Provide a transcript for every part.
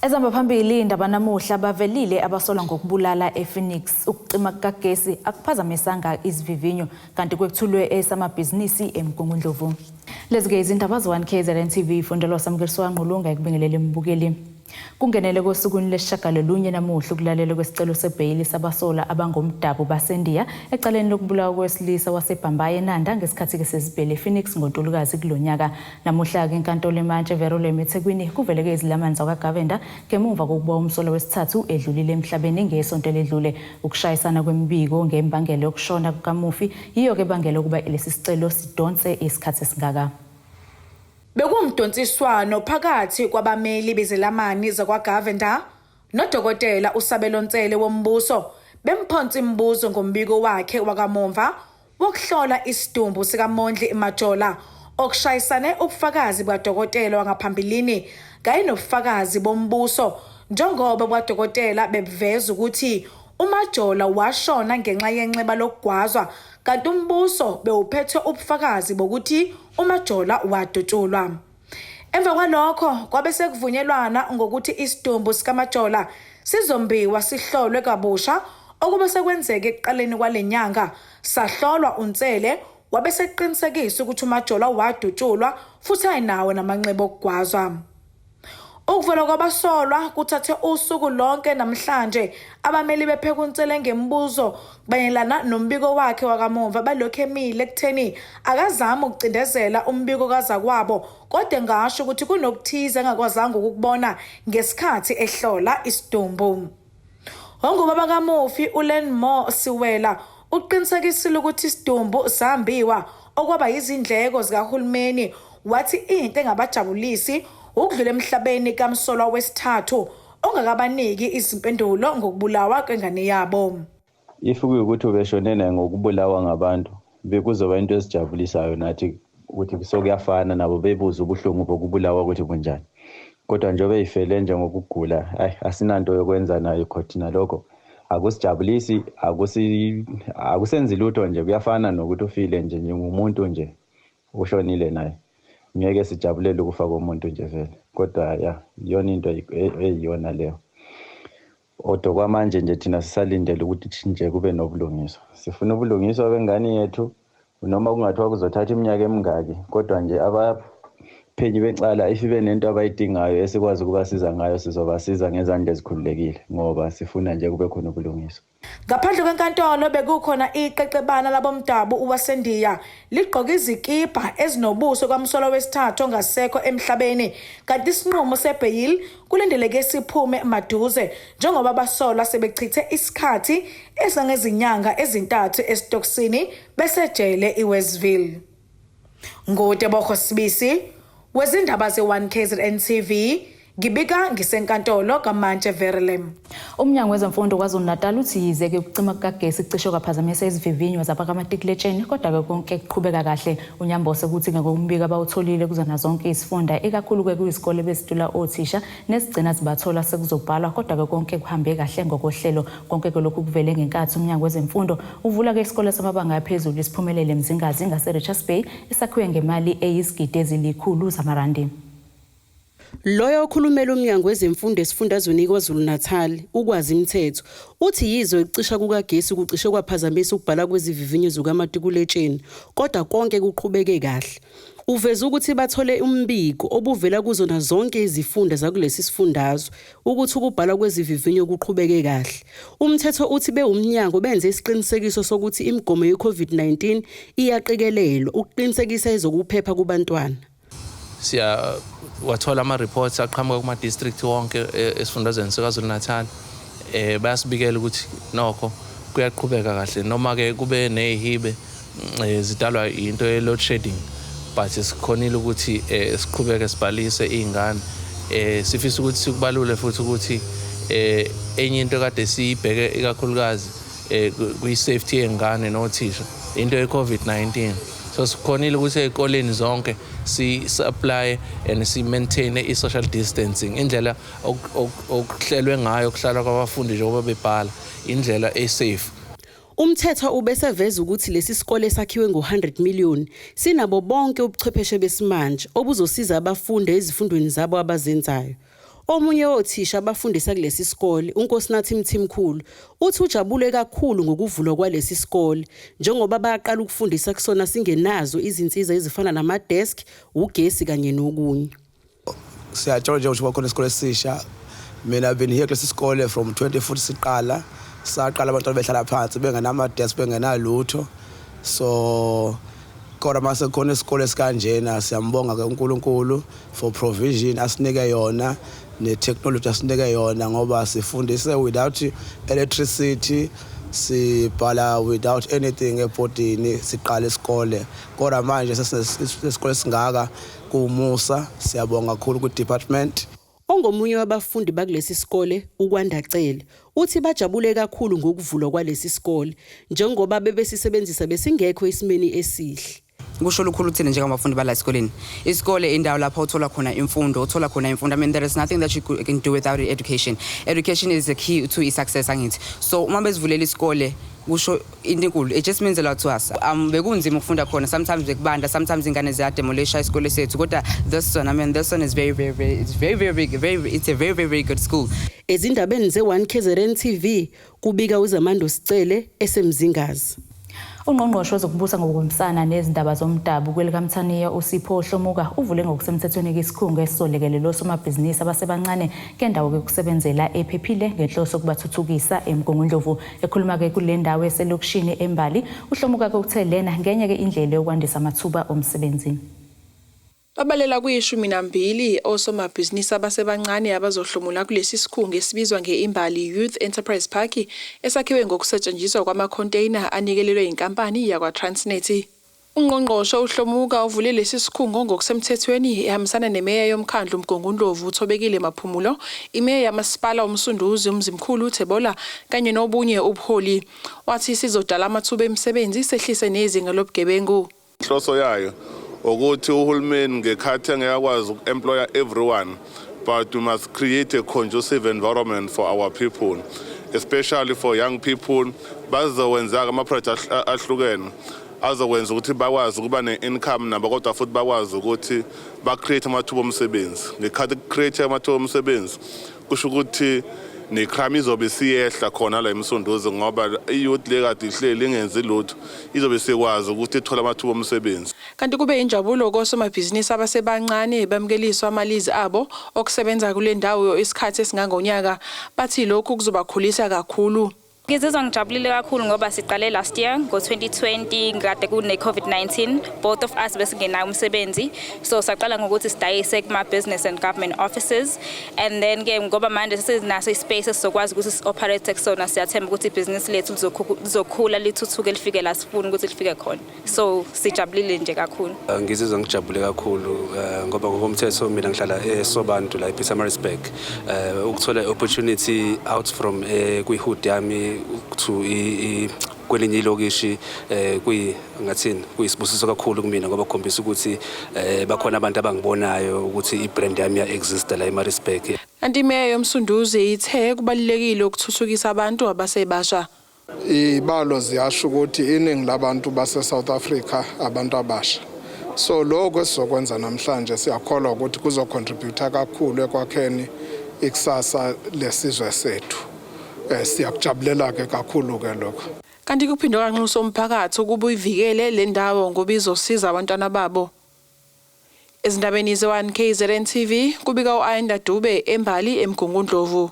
Ezihamba phambili indaba namuhla, bavelile abasolwa ngokubulala ePhoenix. Ukucima kukagesi akuphazamisanga izivivinyo, kanti kwethulwe esamabhizinisi eMgungundlovu. Lezi-ke izindaba ze-1 KZN TV, ifundelwa Samukeliswa Ngqulunga, ekubingelele mbukeli. Kungenele kosukwini lwesishiyagalolunye namuhla ukulalelwa kwesicelo sebheyili sabasolwa abangomdabu baseNdiya ecaleni lokubulawa kowesilisa waseBhambayi eNanda ngesikhathi-ke sezibhele ePhoenix ngoNtulukazi kulo nyaka. Namuhla-ke inkantolo emantshi eVerulam eThekwini kuveleke izilamani zakwaGavenda ngemuva kokuba umsolwa wesithathu edlulile emhlabeni ngesonto eledlule. Ukushayisana kwemibiko ngembangela yokushona kukamufi yiyo-ke ebangela ukuba lesi sicelo sidonse isikhathi esingaka. Bekuwumdonsiswano phakathi kwabameli bezelamani zakwaGovender noDokotela uSabelo Ntsele wombuso bemphonsa imibuzo ngombiko wakhe wakamumva wokuhlola isidumbu sikaMondli Majola, okushayisane ubufakazi bukadokotela wangaphambilini kanye nobufakazi bombuso, njengoba bukadokotela bebuveza ukuthi uMajola washona ngenxa yenxeba lokugwazwa, kanti umbuso bewuphethe ubufakazi bokuthi uMajola wadutshulwa. Emva kwalokho kwabe sekuvunyelwana ngokuthi isidumbu sikaMajola sizombiwa sihlolwe kabusha, okube sekwenzeke ekuqaleni kwale nyanga, sahlolwa uNtsele wabe seqinisekisa ukuthi uMajola wadutshulwa futhi ayinawo namanxeba okugwazwa. Ukuvela kwabasolwa kuthathe usuku lonke namhlanje, abameli bepheka uNtsele ngemibuzo mayelana nombiko wakhe wakamumva, balokhu emile ekutheni akazami ukucindezela umbiko kazakwabo, kodwa engasho ukuthi kunokuthize angakwazanga ukukubona ngesikhathi ehlola isidumbu. Ongubaba kamufi uLenmore Siwela uqinisekisile ukuthi isidumbu sambiwa, okwaba yizindleko zikahulumeni, wathi into engabajabulisi ukudlula emhlabeni kamsolwa wesithathu ongakabaniki izimpendulo ngokubulawa kwengane yabo. If kuyukuthi ubeshone naye ngokubulawa ngabantu, bekuzoba into esijabulisayo nathi ukuthi sokuyafana nabo, bebuze ubuhlungu bokubulawa ukuthi bunjani. Kodwa njengoba eyifele nje ngokugula, hayi, asinanto yokwenza nayo thina, lokho akusijabulisi, akusenzi lutho nje. Kuyafana nokuthi ufile nje, njengomuntu nje ushonile naye. Ngeke sijabulele ukufa komuntu nje vele, kodwa ya, iyona into eyiyona leyo. Kodwa kwamanje nje thina sisalindele ukuthi nje kube nobulungiswa. Sifuna ubulungiswa bengane yethu, noma kungathiwa kuzothatha iminyaka emingaki, kodwa nje abaphenyi becala, if benento abayidingayo esikwazi ukubasiza ngayo, sizobasiza ngezandla ezikhululekile, ngoba sifuna nje kube khona ubulungiswa. Ngaphandle kwenkantolo bekukhona iqeqebana labomdabu waseNdiya ligqoke izikibha ezinobuso kwamsolwa wesithathu ongasekho emhlabeni, kanti isinqumo sebheyili kulindeleke siphume maduze njengoba abasolwa sebechithe isikhathi esingangezinyanga ezintathu esitokisini besejele iWestville. NguTebogo Sibisi wezindaba ze-1 KZN TV, ngibika ngisenkantolo kaMantshi Verulam. Umnyango wezeMfundo KwaZulu-Natal uthi yize-ke ukucima kukagesi kucishe kwaphazamisa izivivinyo zabakamatikuletsheni, kodwa-ke konke kuqhubeka kahle. Unyambose ukuthi ngokombiko abawutholile kuzona zonke izifunda, ikakhulu-ke kuyizikole bezitula othisha nezigcina zibathola sekuzobhalwa, kodwa-ke konke kuhambe kahle ngokohlelo. Konke-ke lokhu kuvele ngenkathi umnyango wezemfundo uvula-ke isikole samabanga aphezulu iSiphumelele Mzingazi ngase-Richards Bay, esakhiwe ngemali eyizigidi ezilikhulu zamarandi. Loyo okhulumela umnyango wezemfundo esifundazweni KwaZulu-Natal, uKwazi Mthetho, uthi yize ukucisha kukagesi kucishe kwaphazamisa ukubhala kwezivivinyo zikamatikuletsheni, kodwa konke kuqhubeke kahle. Uveze ukuthi bathole umbiko obuvela kuzona zonke izifunda zakulesi sifundazwe ukuthi ukubhalwa kwezivivinyo kuqhubeke kahle. UMthetho uthi bewumnyango benze isiqinisekiso sokuthi imigomo ye-COVID-19 iyaqikelelwa ukuqinisekisa ezokuphepha kubantwana. Siya wathola ama-reports aqhamuka kuma-district wonke esifundazweni sikaZulu Natal, bayasibikela ukuthi nokho kuyaqhubeka kahle, noma ke kube nezihibe zidalwa into ye-load shedding, but sikhonile ukuthi siqhubeke sibhalise izingane. Sifisa ukuthi sikubalule futhi ukuthi enye into kade siyibheke ikakhulukazi kwi-safety yengane nothisha, into ye-COVID-19. So sikhonile ukuthi ey'koleni zonke si-apply and si-maintain i-social distancing, indlela okuhlelwe ngayo kuhlala kwabafundi njengoba bebhala, indlela e-safe. Umthetho ubeseveza ukuthi lesi sikole sakhiwe ngo-100 million sinabo bonke ubuchwepheshe besimanje obuzosiza abafundi ezifundweni zabo abazenzayo. Omunye wothisha abafundisa kulesi sikole, uNkosinathi Mthimkhulu, uthi ujabule kakhulu ngokuvulwa kwalesi sikole njengoba baqala ukufundisa kusona singenazo izinsiza ezifana nama-desk, ugesi kanye nokunye. Siyajabula nje ukuthi kwakhona isikole esisha. Mina, I've been here kulesi sikole from 2014 siqala. Saqala abantwana behlala phansi, bengenama-desk, bengenalutho. So kodwa mase khona isikole esikanjena, siyambonga ke uNkulunkulu for provision asinike yona ne-technology asinike yona, ngoba sifundise without electricity, sibhala without anything ebhodini siqala isikole. Kodwa manje sesinesikole esingaka, kuwumusa. Siyabonga kakhulu ku-department. Ongomunye wabafundi bakulesi sikole, uKwanda Cele, uthi bajabule kakhulu ngokuvulwa kwalesi sikole njengoba bebesisebenzisa besingekho esimeni esihle. Kusho lukhulu thina njengabafundi bala esikoleni. Isikole indawo lapho uthola khona imfundo, uthola khona imfundo. I mean, there is nothing that you can do without education. Education is the key to success, angithi? So uma besivulela isikole, kusho into enkulu. It just means a lot to us. Bekunzima ukufunda khona, sometimes bekubanda, sometimes ingane ziyademolisha isikole sethu, kodwa this one, I mean, this one is very very very, it's very very big, very, it's a very very very good school. Ezindabeni ze-1 KZN TV, kubika uZamando Sicele eseMzingazi. Ungqongqoshe wezokubusa ngokubambisana nezindaba zomdabu kwelikaMthaniya, uSipho Hlomuka, uvule ngokusemthethweni isikhungo esizolekelela osomabhizinisi abasebancane kendawo yokusebenzela ephephile ngenhloso yokubathuthukisa eMgungundlovu. Ekhuluma-ke kule ndawo eselokishini eMbali, uHlomuka-ke uthe lena ngenye-ke indlela yokwandisa amathuba omsebenzi. Babalelwa kuyi-12 osomabhizinisi abasebancane abazohlomula kulesi sikhungo esibizwa nge-Imbali Youth Enterprise Park, esakhiwe ngokusetshenziswa kwamakhonteyina anikelelwe inkampani yakwa-Transnet. Ungqongqoshe uHlomuka uvule lesi sikhungo ngokusemthethweni ehambisana nemeya yomkhandlu uMgungundlovu, uThobekile Maphumulo, imeya yamasipala uMsunduzi, uMzimkhulu Thebolla, kanye nobunye ubuholi. Wathi sizodala amathuba emisebenzi, sehlise nezinga lobugebengu. Inhloso yayo ukuthi uhulumeni ngekhathi engekakwazi uku-employa everyone, but we must create a conducive environment for our people, especially for young people. Bazowenza-ke ama-project ahlukene azokwenza ukuthi bakwazi ukuba ne-income nabo, kodwa futhi bakwazi ukuthi ba-create amathuba omsebenzi. Ngekhathi ku-create amathuba omsebenzi, kusho ukuthi ne-crime izobe isiyehla khona la eMsunduzi, ngoba i-youth le kade ihleli ingenzi lutho izobe sikwazi ukuthi ithole amathuba omsebenzi. Kanti kube injabulo kosomabhizinisi abasebancane bamukeliswa amalizi abo okusebenza kule ndawo isikhathi esingangonyaka. Bathi lokhu kuzobakhulisa kakhulu. Ngizizwa ngijabulile kakhulu ngoba siqale last year ngo-2020, kade kune-COVID-19, both of us besingenayo umsebenzi, so saqala ngokuthi sidayise kuma-business and government offices, and then ke ngoba manje sesinaso i-space esizokwazi ukuthi si-operate kusona, siyathemba ukuthi ibhizinisi lethu lizokhula, lithuthuke, lifike la sifuna ukuthi lifike khona. So sijabulile nje kakhulu. Ngizizwa ngijabule kakhulu ngoba ngokomthetho mina ngihlala eSobantu la ePietermaritzburg. Ukuthola i-opportunity out from kwi-hood yami to kwelinye ilokishi kuyi ngathini, kuyisibusiso kakhulu kumina, ngoba kukhombisa ukuthi bakhona abantu abangibonayo ukuthi i-brand yami ya-exist la eMaritzburg. Kanti imeya yoMsunduzi ithe kubalulekile ukuthuthukisa abantu abasebasha. Ibalo ziyasho ukuthi iningi labantu base-South Africa abantu abasha, so lokho esizokwenza namhlanje siyakholwa ukuthi kuzocontributa kakhulu ekwakheni ikusasa lesizwe sethu. Siyakujabulela-ke kakhulu-ke lokho. Kanti kuphinde kwanxusa umphakathi ukuba uyivikele le ndawo ngoba izosiza abantwana babo. Ezindabeni ze-1 KZN TV, kubika u-Ayanda Dube eMbali eMgungundlovu.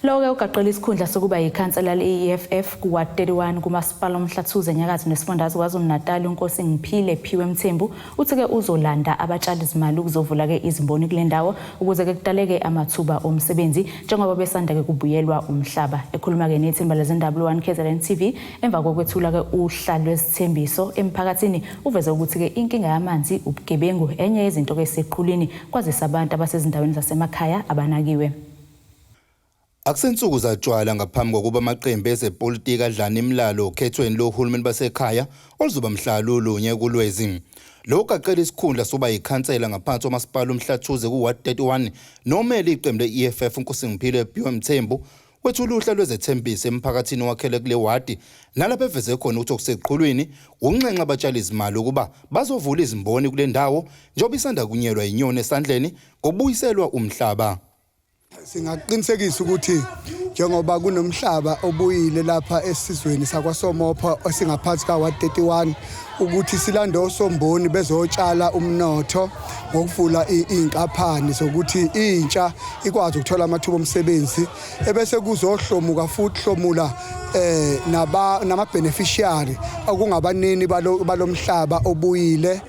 Lo-ke ugaqele isikhundla sokuba yikhansela le-EFF kuward 31 kumasipala uMhlathuze enyakatho nesifundazwe KwaZulu-Natal, uNkosingiphile Phiwe Mthembu, uthi-ke uzolanda abatshalizimali ukuzovula-ke izimboni kule ndawo ukuze-ke kudaleke amathuba omsebenzi njengoba besanda-ke kubuyelwa umhlaba. Ekhuluma-ke nethimba lezindaba 1 KZN TV emva kokwethula-ke uhla lwezithembiso emphakathini, uveze ukuthi-ke inkinga yamanzi, ubugebengu, enye yezinto-ke eseqhulwini kwazisa abantu abasezindaweni zasemakhaya abanakiwe. Akusensuku zatshwala ngaphambi kokuba amaqembu ezepolitiki adlane imilalo okhethweni lohulumeni basekhaya oluzoba mhla lulunye kuLwezi. Lo gaqela isikhundla soba yikhansela ngaphansi kwamasipala uMhlathuze ku-Ward 31 nomele iqembu le-EFF, uNkosingiphile Phiwe Mthembu, wethula uhla lwezethembiso emphakathini wakhele kule wadi, nalapho eveze khona ukuthi okuseqhulwini ukunxenxa abatshali izimali ukuba bazovula izimboni kule ndawo njengoba isanda kunyelwa inyoni esandleni ngokubuyiselwa umhlaba. Singaqinisekisa ukuthi njengoba kunomhlaba obuyile lapha esizweni sakwaSomopha esingaphansi ka-Ward 31 ukuthi silande osomboni bezotshala umnotho ngokuvula iy'nkampani zokuthi intsha ikwazi ukuthola amathuba omsebenzi ebese kuzohlomuka futhi hlomula naba nama beneficiary okungabanini balomhlaba obuyile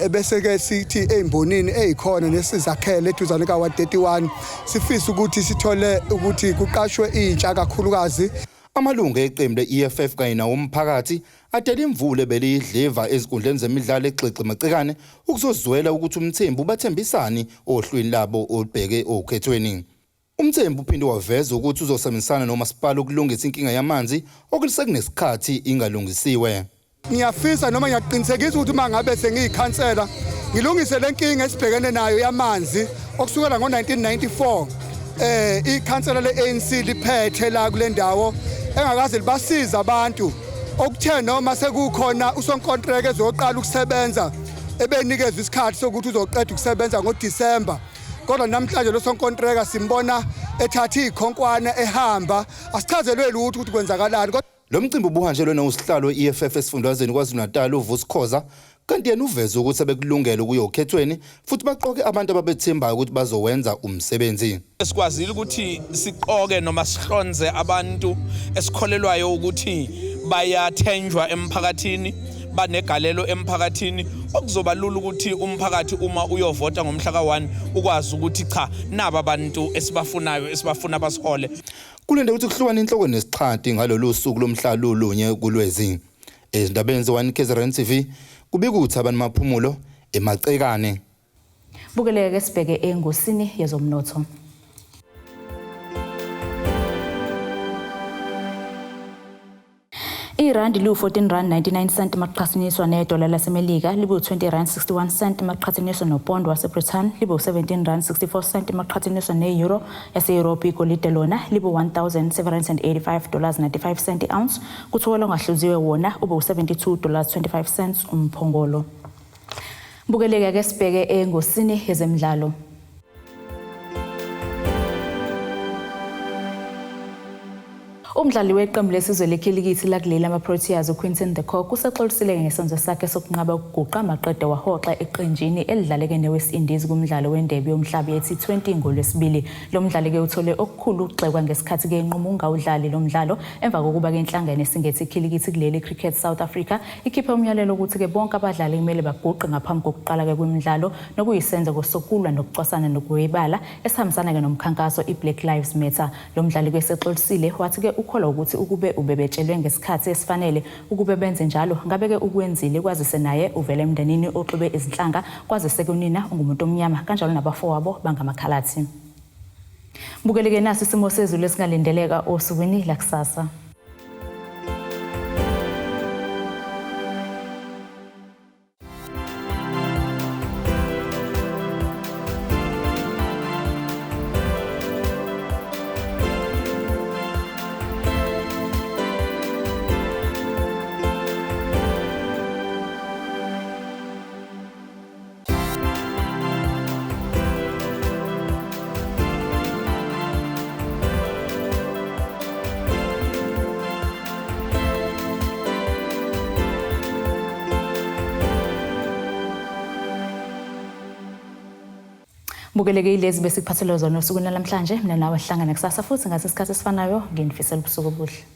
ebese ke sithi ezimbonini ezikhona nesizakhele eduzane ka 31 sifisa ukuthi sithole ukuthi kuqashwe intsha kakhulukazi. Amalungu eqembu le-EFF kanye nawomphakathi adela imvula ebeliyidliva ezinkundleni zemidlalo eXixi Macikane ukuzozwela ukuthi uMthembu ubathembisani ohlwini labo olubheke okhethweni. UMthembu uphinde waveza ukuthi uzosebenzisana nomasipala ukulungisa inkinga yamanzi okusekunesikhathi ingalungisiwe. Ngiyafisa noma ngiyaqinisekisa ukuthi uma ngabe sengiyikhansela ngilungise le nkinga esibhekene nayo yamanzi okusukela ngo-1994 ikhansela le-ANC liphethe la kule ndawo engakaze libasiza abantu okuthe noma sekukhona usonkontreka ezoqala ukusebenza ebenikezwe isikhathi sokuthi uzoqeda ukusebenza ngoDisemba, kodwa namhlanje lo sonkontreka simbona ethatha ikhonkwana ehamba, asichazelwe lutho ukuthi kwenzakalani. Lo mcimbi ubuhanjelwe nosihlalo we-EFF esifundazweni KwaZulu-Natal uVusi Khoza, kanti yena uveze ukuthi sebekulungele ukuyokhethweni futhi baqoke abantu ababethembayo ukuthi bazowenza umsebenzi. Sikwazile ukuthi siqoke noma sihlonze abantu esikholelwayo ukuthi bayathenjwa emphakathini, banegalelo emphakathini, okuzoba lula ukuthi umphakathi uma uyovota ngomhla ka-1 ukwazi ukuthi cha, naba abantu esibafunayo, esibafuna basihole. Kulinde ukuthi kuhlukane inhloko nesixhanti ngalolu suku lomhla lulunye kuLwezi. Ezindabeni ze-1 KZN TV kubika uThabani Maphumulo eMacekane. Bukeleke sibheke engosini yezomnotho. Irandi liwu-14 rand 99 cent maqhathaniswa nedola laseMelika, libu-20 rand 61 cent maqhathaniswa nopondo waseBritain, libu-17 rand 64 cent maqhathaniswa ne-euro yase-Europe. Igolide lona libu-1785 dollars 95 cent i-ounce, kuthiwa ongahluziwe wona ube-72 dollars 25 cents umphongolo. Bukeleka ke sibheke engosini yezemidlalo. Umdlali weqembu lesizwe lekhilikithi lakuleli ama-Proteas uQuinton de Kock usexolisile ngesenzo sakhe sokunqaba ukuguqa maqede wahoxa eqenjini elidlaleke ne-West Indies kumdlalo wendebe yomhlaba ye-T20 ngoLwesibili. Lo mdlali-ke uthole okukhulu ukugxekwa ngesikhathi-ke enquma ukungawudlali lo mdlalo emva kokuba-ke inhlangano esingethe ikhilikithi kuleli Cricket South Africa ikhiphe umyalelo ukuthi-ke bonke abadlali kumele baguqe ngaphambi kokuqala-ke kwemidlalo, nokuyisenzo sokulwa nokucwasana nokwebala esihambisana-ke nomkhankaso i-Black Lives Matter. Lo mdlali ke sexolisile wathi-ke ukholwa ukuthi ukube ubebetshelwe ngesikhathi esifanele ukube benze njalo ngabe-ke ukwenzile, kwazise naye uvela emndenini oxube izinhlanga, kwazise kunina ungumuntu omnyama kanjalo nabafowabo bangamakhalati. Bukeleke nasi isimo sezulu esingalindeleka osukwini lakusasa. Bukeleke ilezi besikuphathele zona osukwini namhlanje. Mina nawe sihlangane kusasa futhi ngase isikhathi esifanayo. Nginifisela ubusuku obuhle.